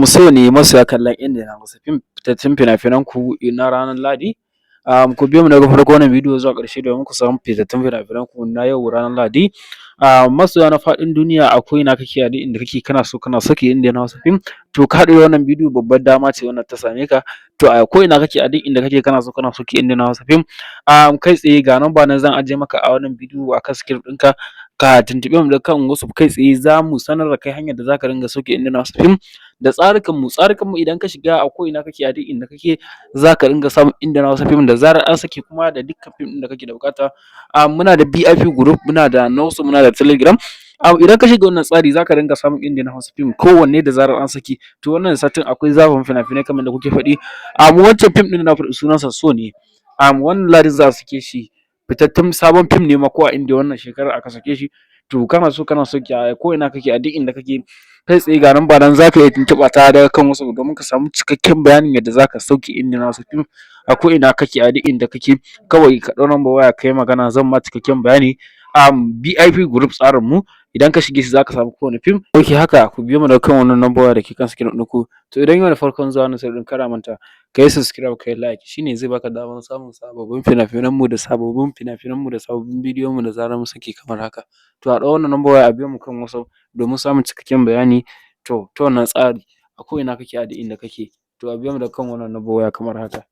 So ne masoya kallon Indian Hausa fim, fitattun fina-finan ku na ranar Lahadi. Ku biyo mu daga farkon wannan bidiyo zuwa ƙarshe domin ku samu fitattun fina-finan ku na yau ranar Lahadi. Masoya na faɗin duniya, a ko'ina kake, a duk inda kake, kana so kana sake Indian Hausa fim, to ka haɗu da wannan bidiyo, babbar dama ce wannan ta same ka. To a ko'ina kake, a duk inda kake, kana so kana soke Indian Hausa fim, kai tsaye ga number nan zan ajiye maka a wannan bidiyo a kan screen ɗinka. Ka tuntuɓe mu da kan WhatsApp, kai tsaye za mu sanar da kai hanyar da za ka ringa sauke Indian Hausa fim da tsarukan mu. Tsarukan mu, idan ka shiga, a ko'ina kake, a duk inda kake, za ka ringa samun Indian Hausa fim da zarar an sake, kuma da dukkan fim ɗin da kake da buƙata. Muna da VIP group, muna da na WhatsApp, muna da Telegram. Idan ka shiga wannan tsari, za ka ringa samun Indian Hausa fim kowanne da zarar an saki. To wannan satin akwai zafin fina-finai kamar da kuke faɗi. Wancan fim ɗin da na faɗi sunansa So ne. Wannan Lahadin za a sake shi, fitattun sabon fim ne ma ko a Indiya wannan shekarar aka sake shi. To kana so kana sauke a ko'ina kake, a duk inda kake, kai tsaye ga number nan za ka iya tuntuɓa ta daga kan WhatsApp domin ka samu cikakken bayanin yadda za ka sauke Indian Hausa fim a ko'ina kake, a duk inda kake. Kawai ka ɗau number waya ka yi magana, zan ma cikakken bayani. VIP group tsarin mu, idan ka shige shi za ka samu kowane fim. Ok, haka ku biyo mu daga kan wannan number waya da ke kan screen ɗinku. To idan yau ne farkon zuwa wannan channel ɗin, kada manta ka yi subscribe, ka yi like, shine zai baka damar samun sababbin fina-finan mu da sababbin fina-finan mu da sababbin bidiyon mu da zarar mun saki kamar haka. To a ɗau wannan number waya a biyo mu kan WhatsApp domin samun cikakken bayani. To ta wannan tsari, a ko'ina kake, a duk inda kake, to a biyo mu da kan wannan number waya kamar haka.